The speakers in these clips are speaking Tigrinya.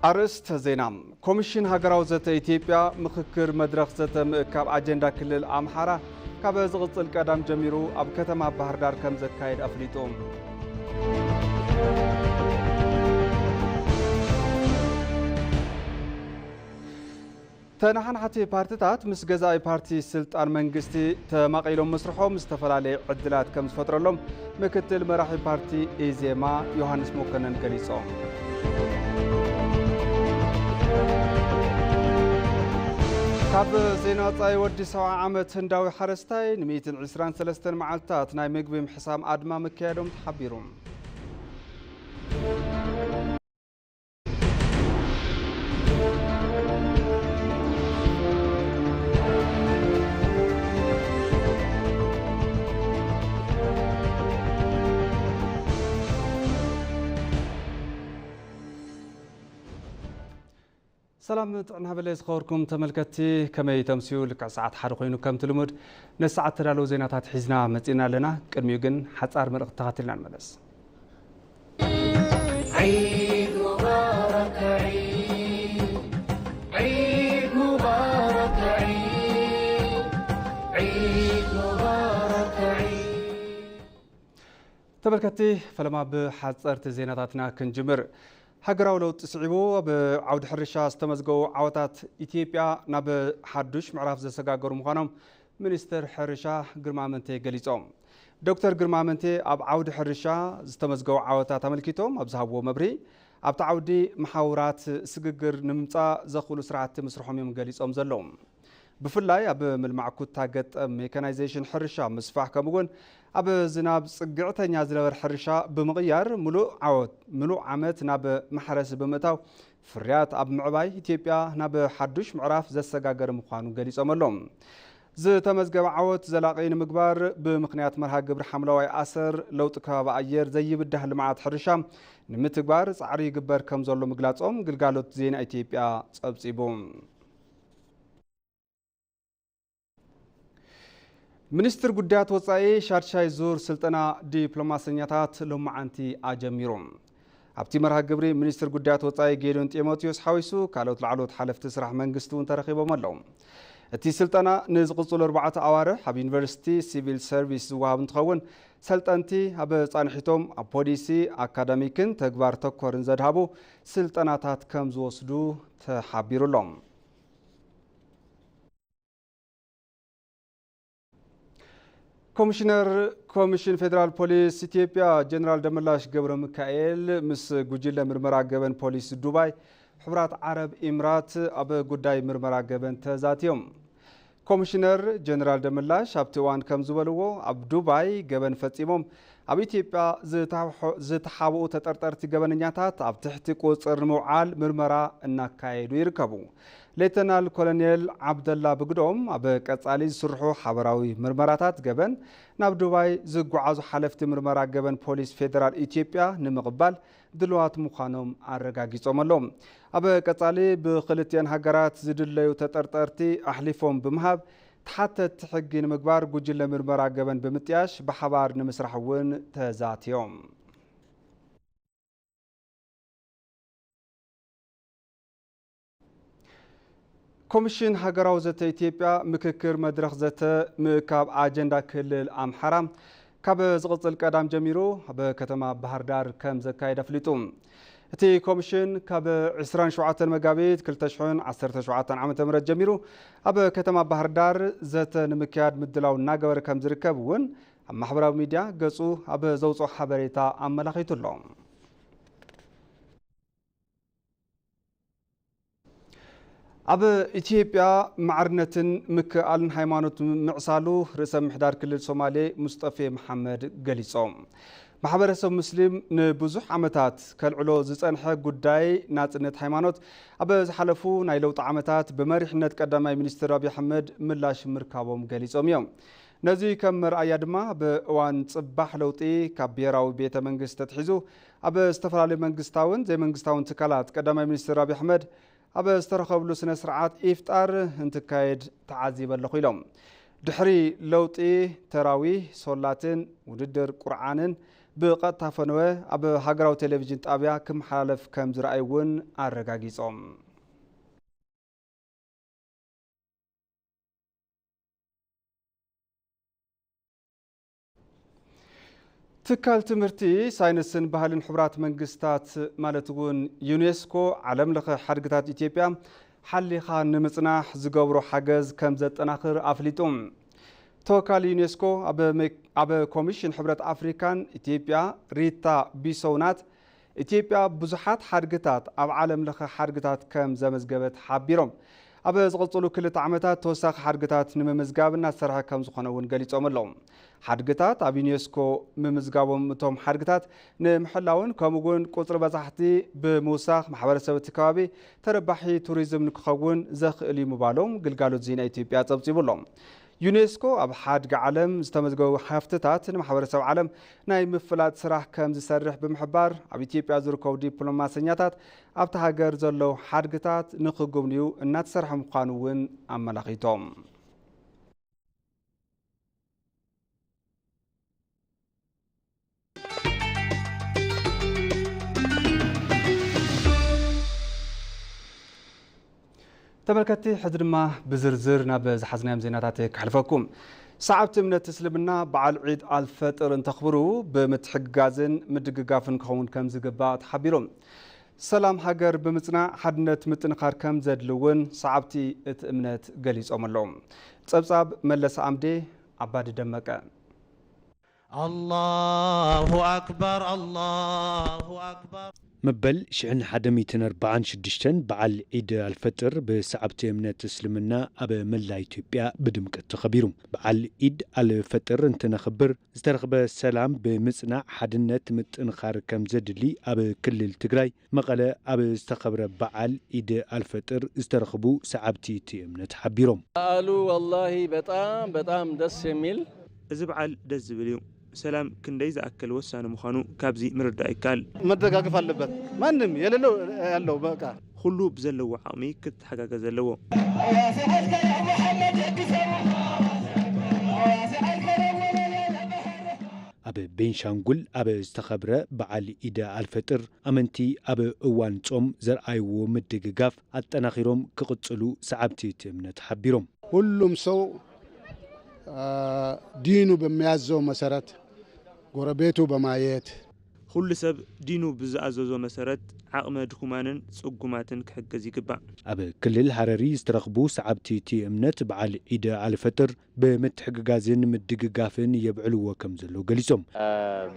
ኣርእስተ ዜና። ኮሚሽን ሃገራዊ ዘተ ኢትዮጵያ ምኽክር መድረኽ ዘተ ምእካብ ኣጀንዳ ክልል ኣምሓራ ካብ ዝቕጽል ቀዳም ጀሚሩ ኣብ ከተማ ባህር ዳር ከም ዘካየድ ኣፍሊጡ። ተነሓናሕቲ ፓርትታት ምስ ገዛኢ ፓርቲ ስልጣን መንግስቲ ተማቒሎም ምስርሖም ዝተፈላለየ ዕድላት ከም ዝፈጥረሎም ምክትል መራሒ ፓርቲ ኢዜማ ዮሃንስ መኮነን ገሊጾም። ካብ ዜና ወጻኢ፣ ወዲ ሰብዓ ዓመት ህንዳዊ ሓረስታይ ን ሚእትን ዕስራን ሰለስተን መዓልታት ናይ ምግቢ ምሕሳም ኣድማ ምክያዶም ተሓቢሩ። ሰላም ጥዕና በለ ዝኸበርኩም ተመልከትቲ፣ ከመይ ተምስዩ? ልክዕ ሰዓት ሓደ ኮይኑ ከምቲ ልሙድ ነቲ ሰዓት ተዳለዉ ዜናታት ሒዝና መጺእና ኣለና። ቅድሚኡ ግን ሓጻር መልእኽቲ ተኸቲልና ንመለስ። ዒድ ሙባረክ ዒድ፣ ዒድ ሙባረክ ዒድ፣ ዒድ ሙባረክ ዒድ። ተመልከትቲ፣ ፈለማ ብሓጸርቲ ዜናታትና ክንጅምር። ሃገራዊ ለውጢ ስዒቡ ኣብ ዓውዲ ሕርሻ ዝተመዝገቡ ዓወታት ኢትዮጵያ ናብ ሓዱሽ ምዕራፍ ዘሰጋገሩ ምዃኖም ሚኒስትር ሕርሻ ግርማ መንቴ ገሊጾም። ዶክተር ግርማ መንቴ ኣብ ዓውዲ ሕርሻ ዝተመዝገቡ ዓወታት ኣመልኪቶም ኣብ ዝሃብዎ መብርሂ፣ ኣብቲ ዓውዲ መሓውራት ስግግር ንምምጻእ ዘኽእሉ ስራሕቲ ምስርሖም እዮም ገሊጾም ዘለዉ። ብፍላይ ኣብ ምልማዕ ኩታ ገጠም ሜካናይዜሽን ሕርሻ ምስፋሕ፣ ከምኡ እውን ኣብ ዝናብ ጽግዕተኛ ዝነበረ ሕርሻ ብምቕያር፣ ምሉእ ዓወት፣ ምሉእ ዓመት ናብ ማሕረስ ብምእታው፣ ፍርያት ኣብ ምዕባይ ኢትዮጵያ ናብ ሓዱሽ ምዕራፍ ዘሰጋገረ ምዃኑ ገሊጾም ኣለዉ። ዝተመዝገበ ዓወት ዘላቒ ንምግባር፣ ብምኽንያት መርሃ ግብሪ ሓምለዋይ ኣሰር፣ ለውጢ ከባቢ ኣየር ዘይብዳህ ልምዓት ሕርሻ ንምትግባር ጻዕሪ ይግበር ከም ዘሎ ምግላጾም ግልጋሎት ዜና ኢትዮጵያ ጸብጺቡ። ሚኒስትር ጉዳያት ወጻኢ ሻድሻይ ዙር ስልጠና ዲፕሎማሰኛታት ሎማዓንቲ ኣጀሚሩ። ኣብቲ መርሃ ግብሪ ሚኒስትር ጉዳያት ወጻኢ ጌዲዮን ጢሞቴዎስ ሓዊሱ ካልኦት ላዕለዎት ሓለፍቲ ስራሕ መንግስቲ እውን ተረኺቦም ኣለዉ። እቲ ስልጠና ንዝቕጽሉ ኣርባዕተ ኣዋርሕ ኣብ ዩኒቨርሲቲ ሲቪል ሰርቪስ ዝወሃብ እንትኸውን፣ ሰልጠንቲ ኣብ ጻንሒቶም ኣብ ፖሊሲ፣ ኣካዳሚክን ተግባር ተኮርን ዘድሃቡ ስልጠናታት ከም ዝወስዱ ተሓቢሩ ኣሎ። ኮሚሽነር ኮሚሽን ፌዴራል ፖሊስ ኢትዮጵያ ጀነራል ደመላሽ ገብረ ሚካኤል ምስ ጉጅለ ምርመራ ገበን ፖሊስ ዱባይ ሕቡራት ዓረብ ኢምራት ኣብ ጉዳይ ምርመራ ገበን ተዛትዮም። ኮሚሽነር ጀነራል ደመላሽ ኣብቲ እዋን ከም ዝበልዎ፣ ኣብ ዱባይ ገበን ፈጺሞም ኣብ ኢትዮጵያ ዝተሓ-፣ ዝተሓብኡ ተጠርጠርቲ ገበነኛታት ኣብ ትሕቲ ቁጽጽር ንምውዓል ምርመራ እናካየዱ ይርከቡ። ሌተናል ኮሎኔል ዓብደላ ብግዶም ኣብ ቀጻሊ ዝስርሑ ሓበራዊ ምርመራታት ገበን ናብ ዱባይ ዝጓዓዙ ሓለፍቲ ምርመራ ገበን ፖሊስ ፌደራል ኢትዮጵያ ንምቕባል ድልዋት ምዃኖም ኣረጋጊጾም ኣለዉ። ኣብ ቀጻሊ ብክልቲአን ሃገራት ዝድለዩ ተጠርጠርቲ ኣሕሊፎም ብምሃብ ተሓተትቲ ሕጊ ንምግባር ጉጅለ ምርመራ ገበን ብምጥያሽ ብሓባር ንምስራሕ እውን ተዛትዮም። ኮሚሽን ሃገራዊ ዘተ ኢትዮጵያ ምክክር መድረኽ ዘተ ምእካብ ኣጀንዳ ክልል ኣምሓራ ካብ ዝቕጽል ቀዳም ጀሚሩ ኣብ ከተማ ባህር ዳር ከም ዘካየድ ኣፍሊጡ። እቲ ኮሚሽን ካብ ዕስራን ሸውዓተን መጋቢት ክልተ ሽሕን ዓሰርተ ሸውዓተን ዓመተ ምህረት ጀሚሩ ኣብ ከተማ ባህር ዳር ዘተ ንምክያድ ምድላው እናገበረ ከም ዝርከብ እውን ኣብ ማሕበራዊ ሚድያ ገጹ ኣብ ዘውጽኦ ሓበሬታ ኣመላኺቱ ኣሎ። ኣብ ኢትዮጵያ ማዕርነትን ምክእኣልን ሃይማኖት ምዕሳሉ ርእሰ ምምሕዳር ክልል ሶማሌ ሙስጠፌ መሓመድ ገሊጾም። ማሕበረሰብ ሙስሊም ንብዙሕ ዓመታት ከልዕሎ ዝጸንሐ ጉዳይ ናጽነት ሃይማኖት ኣብ ዝሓለፉ ናይ ለውጢ ዓመታት ብመሪሕነት ቀዳማይ ሚኒስትር ኣብይ ኣሕመድ ምላሽ ምርካቦም ገሊጾም እዮም። ነዚ ከም መርኣያ ድማ ኣብ እዋን ጽባሕ ለውጢ ካብ ብሄራዊ ቤተ መንግስቲ ተትሒዙ ኣብ ዝተፈላለዩ መንግስታውን ዘይመንግስታውን ትካላት ቀዳማይ ሚኒስትር ኣብይ ኣሕመድ ኣብ ዝተረኸብሉ ስነ ስርዓት ኢፍጣር እንትካየድ ተዓዚበ ኣለኹ ኢሎም። ድሕሪ ለውጢ ተራዊህ፣ ሶላትን ውድድር ቁርዓንን ብቐጥታ ፈነወ ኣብ ሃገራዊ ቴሌቪዥን ጣብያ ክመሓላለፍ ከም ዝረኣዩ እውን ኣረጋጊጾም። ትካል ትምህርቲ፣ ሳይንስን ባህልን ሕቡራት መንግስታት ማለት እውን ዩኔስኮ ዓለም ለኸ ሓድግታት ኢትዮጵያ ሓሊኻ ንምጽናሕ ዝገብሮ ሓገዝ ከም ዘጠናኽር ኣፍሊጡ። ተወካሊ ዩኔስኮ ኣብ መ-፣ ኣብ ኮሚሽን ሕብረት ኣፍሪካን ኢትዮጵያ ሪታ ቢሶውናት፣ ኢትዮጵያ ብዙሓት ሓድግታት ኣብ ዓለም ለኸ ሓድግታት ከም ዘመዝገበት ሓቢሮም። ኣብ ዝቕጽሉ ክልተ ዓመታት ተወሳኺ ሓድግታት ንምምዝጋብ እናተሰርሐ ከም ዝኾነ እውን ገሊጾም ኣለዉ። ሓድግታት ኣብ ዩኔስኮ ምምዝጋቦም እቶም ሓድግታት ንምሕላውን ከምኡ እውን ቁጽሪ በጻሕቲ ብምውሳኽ ማሕበረሰብ እቲ ከባቢ ተረባሒ ቱሪዝም ንክኸውን ዘኽእል እዩ ምባሎም ግልጋሎት ዜና ኢትዮጵያ ጸብጺቡ ኣሎ። ዩኔስኮ ኣብ ሓድጊ ዓለም ዝተመዝገቡ ሃፍትታት ንማሕበረሰብ ዓለም ናይ ምፍላጥ ስራሕ ከም ዝሰርሕ ብምሕባር፣ ኣብ ኢትዮጵያ ዝርከቡ ዲፕሎማሰኛታት ኣብቲ ሃገር ዘለዉ ሓድግታት ንክጉብንዩ እናተሰርሐ ምዃኑ እውን ኣመላኺቶም። ተመልከትቲ፣ ሕዚ ድማ ብዝርዝር ናብ ዝሓዝናዮም ዜናታት ከሕልፈኩም። ሰዓብቲ እምነት እስልምና በዓል ዒድ ኣልፈጥር እንተኽብሩ ብምትሕግጋዝን ምድግጋፍን ክኸውን ከም ዝግባእ ተሓቢሩ። ሰላም ሃገር ብምጽናዕ ሓድነት ምጥንኻር ከም ዘድሊ እውን ሰዓብቲ እቲ እምነት ገሊጾም ኣለዉ። ጸብጻብ መለሰ ኣምዴ፣ ኣባዲ ደመቀ። ኣላሁ ኣክበር፣ ኣላሁ ኣክበር። መበል ሽሕን ሓደ ሚእትን ኣርባዓን ሽዱሽተን በዓል ዒድ ኣልፈጥር ብሰዓብቲ እምነት እስልምና ኣብ መላ ኢትዮጵያ ብድምቀት ተኸቢሩ። በዓል ዒድ ኣልፈጥር እንትነኽብር ዝተረኽበ ሰላም ብምጽናዕ ሓድነት ምጥንኻር ከም ዘድሊ ኣብ ክልል ትግራይ መቐለ ኣብ ዝተኸብረ በዓል ዒድ ኣልፈጥር ዝተረኽቡ ሰዓብቲ እቲ እምነት ሓቢሮም። በዓሉ ወላሂ በጣም በጣም ደስ የሚል። እዚ በዓል ደስ ዝብል እዩ። ሰላም ክንደይ ዝኣክል ወሳኒ ምዃኑ ካብዚ ምርዳእ ይከኣል። መደጋገፍ ኣለበት። ማንም የሌለው ያለው በቃ። ኩሉ ብዘለዎ ዓቕሚ ክተሓጋገዝ ኣለዎ። ኣብ ቤንሻንጉል ኣብ ዝተኸብረ በዓል ኢደ ኣልፈጥር ኣመንቲ ኣብ እዋን ጾም ዘርኣይዎ ምድግጋፍ ኣጠናኺሮም ክቕጽሉ ሰዓብቲ እቲ እምነት ሓቢሮም። ሁሉም ሰው ዲኑ በሚያዘው መሰረት ጎረቤቱ በማየት ኩሉ ሰብ ዲኑ ብዝኣዘዞ መሰረት ዓቕመ ድኹማንን ጽጉማትን ክሕግዝ ይግባእ። ኣብ ክልል ሃረሪ ዝተረኽቡ ሰዓብቲ እቲ እምነት በዓል ዒደ ኣልፈጥር ብምትሕግጋዝን ምድግጋፍን የብዕልዎ ከም ዘለዉ ገሊጾም።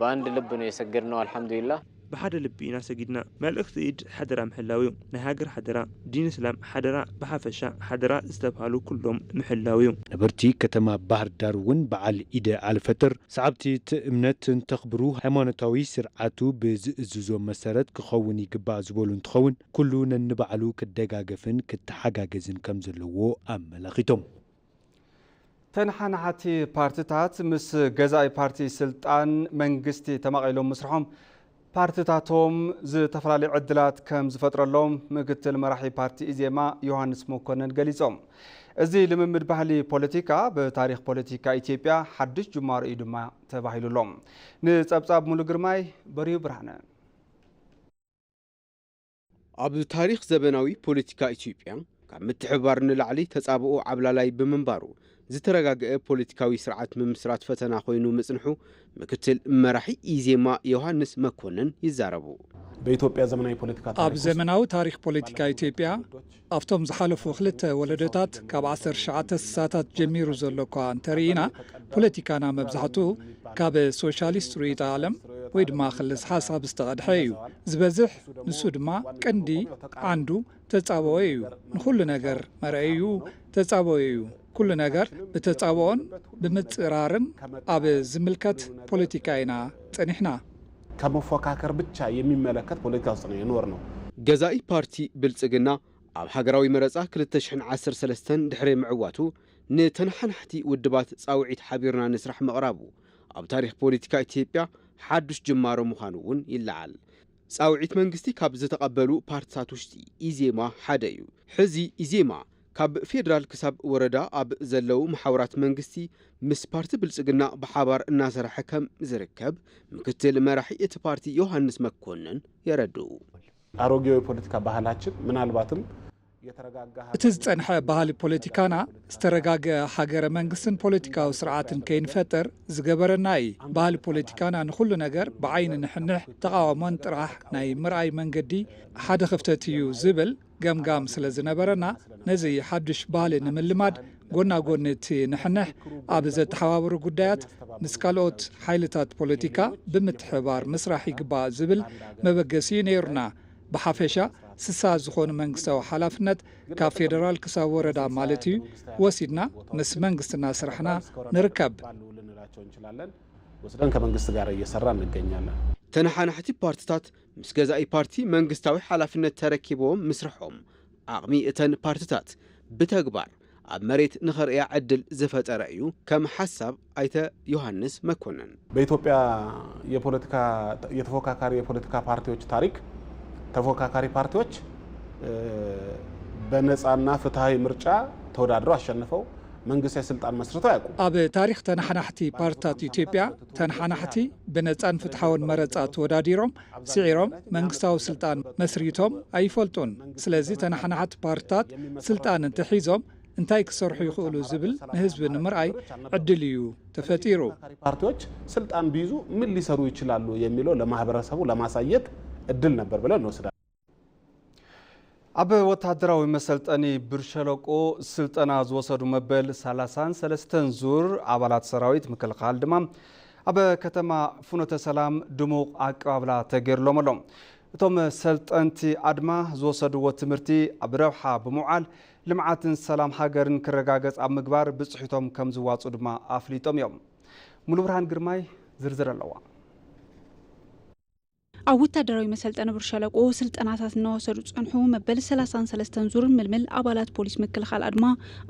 በአንድ ልብ ነው የሰገድነው አልሐምዱሊላህ። ብሓደ ልቢ ኢና ሰጊድና። መልእኽቲ ኢድ ሓደራ ምሕላው እዩ። ናይ ሃገር ሓደራ፣ ዲን እስላም ሓደራ፣ ብሓፈሻ ሓደራ ዝተብሃሉ ኩሎም ምሕላው እዩ። ነበርቲ ከተማ ባህር ዳር እውን በዓል ኢደ ኣልፈጥር ሰዓብቲ እቲ እምነት እንተኽብሩ ሃይማኖታዊ ስርዓቱ ብዝእዝዞ መሰረት ክኸውን ይግባእ ዝበሉ እንትኸውን ኩሉ ነንባዕሉ ክደጋገፍን ክተሓጋገዝን ከም ዘለዎ ኣመላኺቶም። ተነሓናሕቲ ፓርትታት ምስ ገዛኢ ፓርቲ ስልጣን መንግስቲ ተማቒሎም ምስርሖም ፓርትታቶም ዝተፈላለዩ ዕድላት ከም ዝፈጥረሎም ምክትል መራሒ ፓርቲ ኢዜማ ዮሃንስ መኮነን ገሊጾም። እዚ ልምምድ ባህሊ ፖለቲካ ብታሪኽ ፖለቲካ ኢትዮጵያ ሓድሽ ጅማሮ እዩ ድማ ተባሂሉሎም። ንጸብጻብ ሙሉ ግርማይ በሪሁ ብርሃነ። ኣብ ታሪኽ ዘበናዊ ፖለቲካ ኢትዮጵያ ካብ ምትሕብባር ንላዕሊ ተጻብኦ ዓብላላይ ብምንባሩ ዝተረጋገአ ፖለቲካዊ ስርዓት ምምስራት ፈተና ኮይኑ ምጽንሑ ምክትል መራሒ ኢዜማ ዮሃንስ መኮንን ይዛረቡ። በኢትዮጵያ ዘመናዊ ፖለቲካ ኣብ ዘመናዊ ታሪኽ ፖለቲካ ኢትዮጵያ ኣብቶም ዝሓለፉ ክልተ ወለዶታት ካብ ዓሰርተ ትሽዓተ ስሳታት ጀሚሩ ዘሎ እኳ እንተርኢና ፖለቲካና መብዛሕትኡ ካብ ሶሻሊስት ርእይቶ ዓለም ወይ ድማ ክልስ ሓሳብ ዝተቐድሐ እዩ። ዝበዝሕ ንሱ ድማ ቀንዲ ዓንዱ ተጻብኦ እዩ። ንኹሉ ነገር መርኣይኡ ተጻብኦ እዩ። ኩሉ ነገር ብተጻብኦን ብምጽራርን ኣብ ዝምልከት ፖለቲካ ኢና ጸኒሕና። ካብ መፎካከር ብቻ የሚመለከት ፖለቲካ ውስጥ ነው የኖር ነው። ገዛኢ ፓርቲ ብልጽግና ኣብ ሃገራዊ መረጻ ክልተ ሽሕን ዓሰርተ ሰለስተን ድሕሪ ምዕዋቱ ንተነሓናሕቲ ውድባት ጻውዒት ሓቢርና ንስራሕ ምቕራቡ ኣብ ታሪኽ ፖለቲካ ኢትዮጵያ ሓዱሽ ጅማሮ ምዃኑ እውን ይለዓል። ጻውዒት መንግስቲ ካብ ዝተቐበሉ ፓርትታት ውሽጢ ኢዜማ ሓደ እዩ። ሕዚ ኢዜማ ካብ ፌዴራል ክሳብ ወረዳ ኣብ ዘለዉ መሓውራት መንግስቲ ምስ ፓርቲ ብልጽግና ብሓባር እናሰርሐ ከም ዝርከብ ምክትል መራሒ እቲ ፓርቲ ዮሃንስ መኮንን የረድኡ። አሮጌው የፖለቲካ ባህላችን ምናልባትም የተረጋጋ እቲ ዝጸንሐ ባህሊ ፖለቲካና ዝተረጋገ ሃገረ መንግስትን ፖለቲካዊ ስርዓትን ከይንፈጥር ዝገበረና እዩ። ባህሊ ፖለቲካና ንኹሉ ነገር ብዓይኒ ንሕንሕ ተቓውሞን ጥራሕ ናይ ምርኣይ መንገዲ ሓደ ክፍተት እዩ ዝብል ገምጋም ስለ ዝነበረና ነዚ ሓዱሽ ባህሊ ንምልማድ ጎና ጎኒ እቲ ንሕንሕ ኣብ ዘተሓባብሩ ጉዳያት ምስ ካልኦት ሓይልታት ፖለቲካ ብምትሕባር ምስራሕ ይግባእ ዝብል መበገሲ እዩ ነይሩና። ብሓፈሻ ስሳ ዝኾኑ መንግስታዊ ሓላፍነት ካብ ፌደራል ክሳብ ወረዳ ማለት እዩ ወሲድና ምስ መንግስትና ስራሕና ንርከብ። ወስደን ከመንግስት ጋር እየሰራ እንገኛለን። ተነሓናሕቲ ፓርትታት ምስ ገዛኢ ፓርቲ መንግስታዊ ሓላፍነት ተረኪቦም ምስርሖም ዓቕሚ እተን ፓርትታት ብተግባር ኣብ መሬት ንኸርእያ ዕድል ዝፈጠረ እዩ ከም ሓሳብ ኣይተ ዮሃንስ መኮንን። በኢትዮጵያ የፖለቲካ የተፎካካሪ የፖለቲካ ፓርቲዎች ታሪክ ተፎካካሪ ፓርቲዎች በነፃና ፍትሐዊ ምርጫ ተወዳድረው አሸንፈው መንግስታዊ ስልጣን መስርተው አያውቁም። ኣብ ታሪክ ተነሓናሕቲ ፓርትታት ኢትዮጵያ ተነሓናሕቲ ብነፃን ፍትሓውን መረፃ ተወዳዲሮም ስዒሮም መንግስታዊ ስልጣን መስሪቶም ኣይፈልጡን። ስለዚ ተነሓናሕቲ ፓርትታት ስልጣን እንተሒዞም እንታይ ክሰርሑ ይኽእሉ ዝብል ንህዝቢ ንምርኣይ ዕድል እዩ ተፈጢሩ። ፓርቲዎች ስልጣን ቢይዙ ምን ሊሰሩ ይችላሉ የሚለው ለማህበረሰቡ ለማሳየት እድል ነበር ብለን እንወስዳለን። ኣብ ወታደራዊ መሰልጠኒ ብርሸለቆ ስልጠና ዝወሰዱ መበል ሰላሳን ሰለስተን ዙር ኣባላት ሰራዊት ምክልኻል ድማ ኣብ ከተማ ፍኖተ ሰላም ድሙቕ ኣቀባብላ ተገይርሎም ኣሎ። እቶም ሰልጠንቲ ኣድማ ዝወሰድዎ ትምህርቲ ኣብ ረብሓ ብምውዓል ልምዓትን ሰላም ሃገርን ክረጋገጽ ኣብ ምግባር ብፅሒቶም ከም ዝዋፁ ድማ ኣፍሊጦም እዮም። ሙሉ ብርሃን ግርማይ ዝርዝር ኣለዋ። ኣብ ወታደራዊ መሰልጠኒ ብር ሸለቆ ስልጠናታት እናወሰዱ ዝጸንሑ መበል ሰላሳን ሰለስተን ዙር ምልምል ኣባላት ፖሊስ ምክልኻል ኣድማ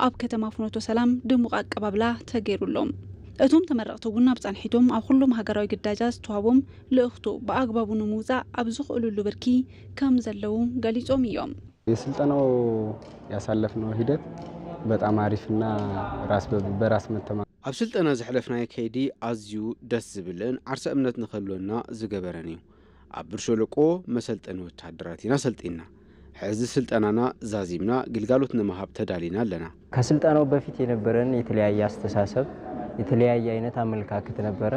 ኣብ ከተማ ፍኖተ ሰላም ድሙቕ ኣቀባብላ ተገይሩሎም። እቶም ተመረቕቲ እውን ናብ ጻንሒቶም ኣብ ኩሎም ሃገራዊ ግዳጃት ዝተዋህቦም ልእኽቶ ብኣግባቡ ንምውጻእ ኣብ ዝኽእሉሉ ብርኪ ከም ዘለዉ ገሊጾም እዮም። የስልጠናው ያሳለፍነው ሂደት በጣም አሪፍና ራስ በራስ መተማ ኣብ ስልጠና ዘሕለፍናዮ ከይዲ ኣዝዩ ደስ ዝብልን ዓርሰ እምነት ንክህልወና ዝገበረን እዩ። ኣብ ብር ሸለቆ መሰልጠኒ ወታደራት ኢና ሰልጢና። ሕዚ ስልጠናና ዛዚምና ግልጋሎት ንምሃብ ተዳሊና ኣለና። ከስልጠናው በፊት የነበረን የተለያየ አስተሳሰብ፣ የተለያየ አይነት አመለካከት ነበረ።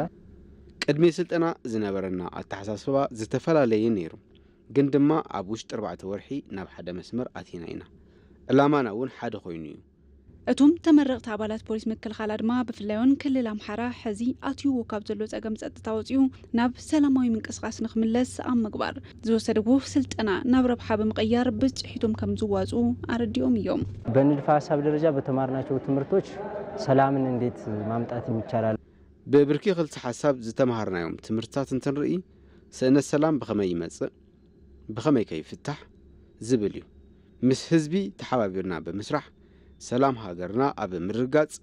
ቅድሚ ስልጠና ዝነበረና ኣተሓሳስባ ዝተፈላለየ ነይሩ፣ ግን ድማ ኣብ ውሽጢ ኣርባዕተ ወርሒ ናብ ሓደ መስመር ኣቲና ኢና። ዕላማና እውን ሓደ ኮይኑ እዩ። እቶም ተመረቕቲ ኣባላት ፖሊስ ምክልኻል ኣድማ ብፍላይ እውን ክልል ኣምሓራ ሕዚ ኣትይዎ ካብ ዘሎ ጸገም ጸጥታ ወጺኡ ናብ ሰላማዊ ምንቅስቓስ ንክምለስ ኣብ ምግባር ዝወሰድዎ ስልጠና ናብ ረብሓ ብምቕያር ብጽሒቶም ከም ዝዋፅኡ ኣረዲኦም እዮም። በንድፈ ሀሳብ ደረጃ በተማርናቸው ትምህርቶች ሰላምን እንዴት ማምጣት ይቻላል? ብብርኪ ክልተ ሓሳብ ዝተምሃርናዮም ትምህርትታት እንትንርኢ ስእነት ሰላም ብኸመይ ይመጽእ፣ ብኸመይ ከይፍታሕ ዝብል እዩ። ምስ ህዝቢ ተሓባቢርና ብምስራሕ ሰላም ሃገርና ኣብ ምርግጋጽ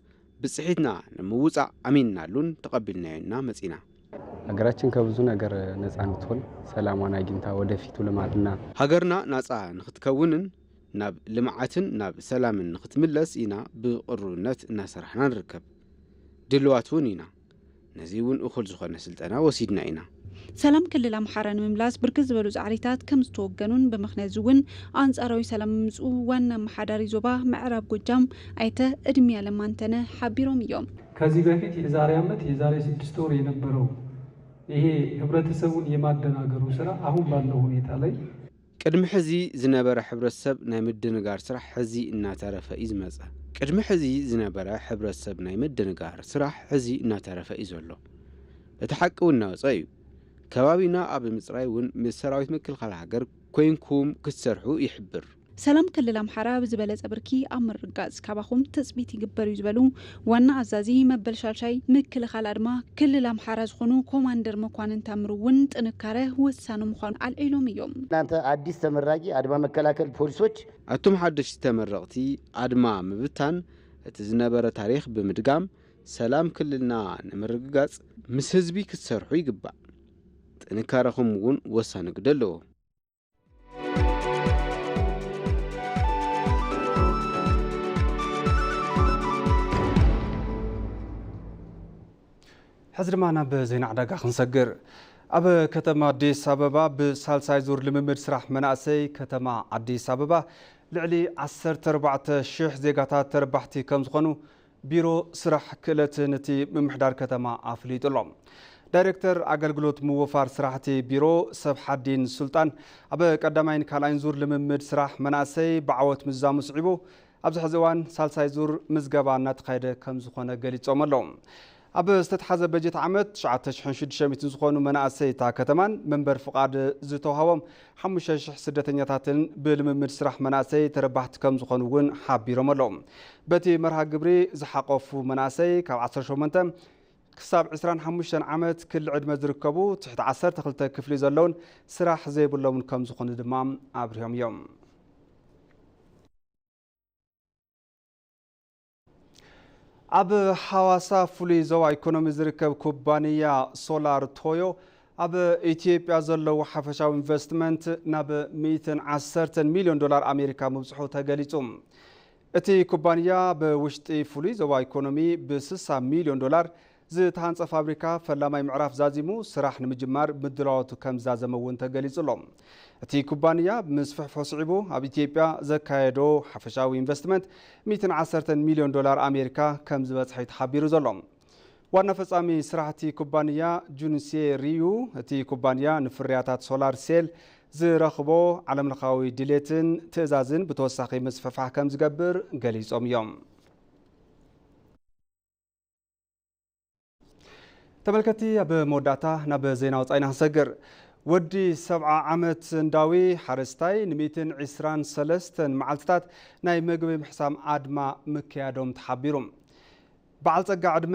ብጽሒትና ንምውጻእ ኣሚንናሉን ተቐቢልናዮና መጺና። ሀገራችን ከብዙ ነገር ነፃ እንድትሆን ሰላሟን አግኝታ ወደፊቱ ልማትና ሃገርና ናጻ ንኽትከውንን ናብ ልምዓትን ናብ ሰላምን ንኽትምለስ ኢና ብቕሩብነት እናሰራሕና ንርከብ። ድልዋት እውን ኢና። ነዚ እውን እኹል ዝኾነ ስልጠና ወሲድና ኢና። ሰላም ክልል ኣምሓራ ንምምላስ ብርክት ዝበሉ ፃዕሪታት ከም ዝተወገኑን ብምኽንያት እዚ እውን ኣንፃራዊ ሰላም ምምፅኡ ዋና ኣመሓዳሪ ዞባ ምዕራብ ጎጃም ኣይተ እድሜ ያለማንተነ ሓቢሮም እዮም። ከዚህ በፊት የዛሬ ዓመት የዛሬ ስድስት ወር የነበረው ይሄ ህብረተሰቡን የማደናገሩ ስራ አሁን ባለው ሁኔታ ላይ ቅድሚ ሕዚ ዝነበረ ሕብረተሰብ ናይ ምድንጋር ስራሕ ሕዚ እናተረፈ እዩ ዝመፀ። ቅድሚ ሕዚ ዝነበረ ሕብረተሰብ ናይ ምድንጋር ስራሕ ሕዚ እናተረፈ እዩ ዘሎ። እቲ ሓቂ እውን እናወፀ እዩ። ከባቢና ኣብ ምፅራይ እውን ምስ ሰራዊት ምክልኻል ሃገር ኮይንኩም ክትሰርሑ ይሕብር። ሰላም ክልል ኣምሓራ ብዝበለፀ ብርኪ ኣብ ምርጋፅ ካባኹም ትፅቢት ይግበር እዩ ዝበሉ ዋና ኣዛዚ መበል ሻልሻይ ምክልኻል ኣድማ ክልል ኣምሓራ ዝኾኑ ኮማንደር መኳንን ታምሩ እውን ጥንካረ ወሳኒ ምዃኑ ኣልዒሎም እዮም። እናንተ አዲስ ተመራቂ አድማ መከላከል ፖሊሶች ኣቱም ሓደሽቲ ተመረቕቲ ኣድማ ምብታን እቲ ዝነበረ ታሪኽ ብምድጋም ሰላም ክልልና ንምርግጋፅ ምስ ህዝቢ ክትሰርሑ ይግባእ። ጥንካረኹም እውን ወሳኒ ግደ ኣለዎ። ሕዚ ድማ ናብ ዜና ዕዳጋ ክንሰግር። ኣብ ከተማ ኣዲስ ኣበባ ብሳልሳይ ዙር ልምምድ ስራሕ መናእሰይ ከተማ ኣዲስ ኣበባ ልዕሊ ዓሰርተ ኣርባዕተ ሽሕ ዜጋታት ተረባሕቲ ከም ዝኾኑ ቢሮ ስራሕ ክእለትን እቲ ምምሕዳር ከተማ ኣፍሊጡ ኣሎ። ዳይሬክተር ኣገልግሎት ምውፋር ስራሕቲ ቢሮ ሰብ ሓዲን ሱልጣን ኣብ ቀዳማይን ካልኣይን ዙር ልምምድ ስራሕ መናእሰይ ብዓወት ምዝዛሙ ስዒቡ ኣብዚ ሕዚ እዋን ሳልሳይ ዙር ምዝገባ እናተኻየደ ከም ዝኾነ ገሊጾም ኣለዉ። ኣብ ዝተትሓዘ በጀት ዓመት ትሽዓተ ሽሕን ሽዱሽተ ሚእትን ዝኾኑ መናእሰይ እታ ከተማን መንበር ፍቓድ ዝተዋህቦም ሓሙሽተ ሽሕ ስደተኛታትን ብልምምድ ስራሕ መናእሰይ ተረባሕቲ ከም ዝኾኑ እውን ሓቢሮም ኣለዉ። በቲ መርሃ ግብሪ ዝሓቆፉ መናእሰይ ካብ ዓሰርተ ሸሞንተ ክሳብ ዕስራን ሓሙሽተን ዓመት ክሊ ዕድመ ዝርከቡ ትሕቲ ዓሰርተ ክልተ ክፍሊ ዘለውን ስራሕ ዘይብሎምን ከም ዝኾኑ ድማ ኣብሪሆም እዮም። ኣብ ሓዋሳ ፍሉይ ዞባ ኢኮኖሚ ዝርከብ ኩባንያ ሶላር ቶዮ ኣብ ኢትዮጵያ ዘለዎ ሓፈሻዊ ኢንቨስትመንት ናብ ሚእትን ዓሰርተን ሚልዮን ዶላር ኣሜሪካ ምብጽሑ ተገሊጹ። እቲ ኩባንያ ብውሽጢ ፍሉይ ዞባ ኢኮኖሚ ብ ስሳ ሚልዮን ዶላር ዝተሃንጸ ፋብሪካ ፈላማይ ምዕራፍ ዛዚሙ ስራሕ ንምጅማር ምድላዋቱ ከም ዝዛዘመ እውን ተገሊጹ ኣሎ። እቲ ኩባንያ ምስፍሕፍሑ ስዒቡ ኣብ ኢትዮጵያ ዘካየዶ ሓፈሻዊ ኢንቨስትመንት ሚእትን ዓሰርተን ሚልዮን ዶላር ኣሜሪካ ከም ዝበጽሐ እዩ ተሓቢሩ ዘሎ። ዋና ፈጻሚ ስራሕቲ ኩባንያ ጁንሴ ሪዩ፣ እቲ ኩባንያ ንፍርያታት ሶላር ሴል ዝረኽቦ ዓለምለኻዊ ድሌትን ትእዛዝን ብተወሳኺ ምስፍሕፋሕ ከም ዝገብር ገሊጾም እዮም። ተመልከቲ፣ ኣብ መወዳእታ ናብ ዜና ወጻኢና ክንሰግር። ወዲ ሰብዓ ዓመት ህንዳዊ ሓረስታይ ንሚእትን ዕስራን ሰለስተን መዓልትታት ናይ ምግቢ ምሕሳም ኣድማ ምክያዶም ተሓቢሩ። በዓል ጸጋ ዕድመ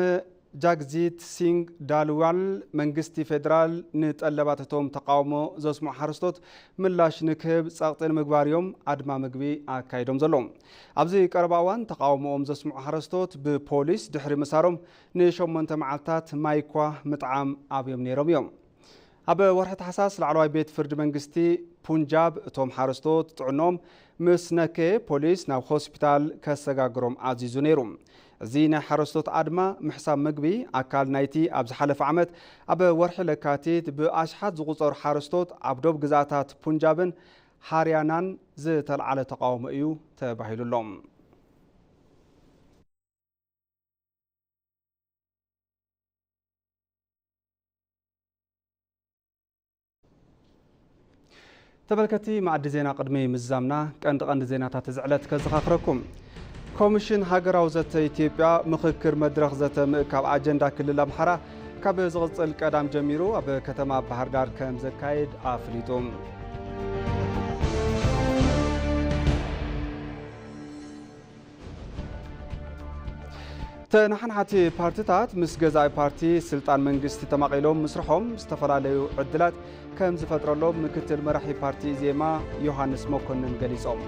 ጃግዚት ሲንግ ዳልዋል መንግስቲ ፌደራል ንጠለባት እቶም ተቃውሞ ዘስምዑ ሓረስቶት ምላሽ ንክህብ ጸቕጢ ንምግባር እዮም ኣድማ ምግቢ ኣካይዶም ዘለዉ። ኣብዚ ቀረባ እዋን ተቃውሞኦም ዘስምዑ ሓረስቶት ብፖሊስ ድሕሪ ምሳሮም ንሸሞንተ መዓልታት ማይ እኳ ምጥዓም ኣብዮም ነይሮም እዮም። ኣብ ወርሒ ታሕሳስ ላዕለዋይ ቤት ፍርዲ መንግስቲ ፑንጃብ እቶም ሓረስቶት ጥዕኖም ምስ ነከየ ፖሊስ ናብ ሆስፒታል ከሰጋግሮም ኣዚዙ ነይሩ። እዚ ናይ ሓረስቶት ኣድማ ምሕሳብ ምግቢ ኣካል ናይቲ ኣብ ዝሓለፈ ዓመት ኣብ ወርሒ ለካቲት ብኣሽሓት ዝቑጸሩ ሓረስቶት ኣብ ዶብ ግዛታት ፑንጃብን ሃርያናን ዝተልዓለ ተቃውሞ እዩ ተባሂሉ ኣሎ። ተመልከቲ መኣዲ ዜና ቅድሚ ምዝዛምና ቀንዲ ቀንዲ ዜናታት እዚ ዕለት ከዘኻኽረኩም። ኮሚሽን ሃገራዊ ዘተ ኢትዮጵያ ምኽክር መድረኽ ዘተ ምእካብ ኣጀንዳ ክልል ኣምሓራ ካብ ዝቕጽል ቀዳም ጀሚሩ ኣብ ከተማ ባህር ዳር ከም ዘካይድ ኣፍሊጡ። ተነሓንሓቲ ፓርትታት ምስ ገዛኢ ፓርቲ ስልጣን መንግስቲ ተማቒሎም ምስርሖም ዝተፈላለዩ ዕድላት ከም ዝፈጥረሎም ምክትል መራሒ ፓርቲ ኢዜማ ዮሃንስ መኮንን ገሊጾም።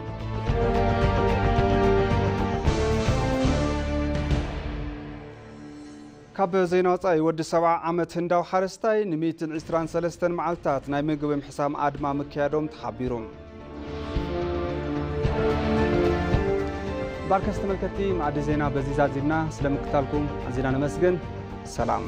ካብ ዜና ወጻኢ፣ ወዲ ሰብዓ ዓመት ህንዳዊ ሓረስታይ ን ሚእትን ዕስራን ሰለስተን መዓልታት ናይ ምግቢ ምሕሳም ኣድማ ምክያዶም ተሓቢሩ። ባርከስ ተመልከቲ፣ ማዕዲ ዜና በዚ ዛዚምና። ስለ ምክታልኩም ኣዚና ነመስግን። ሰላም።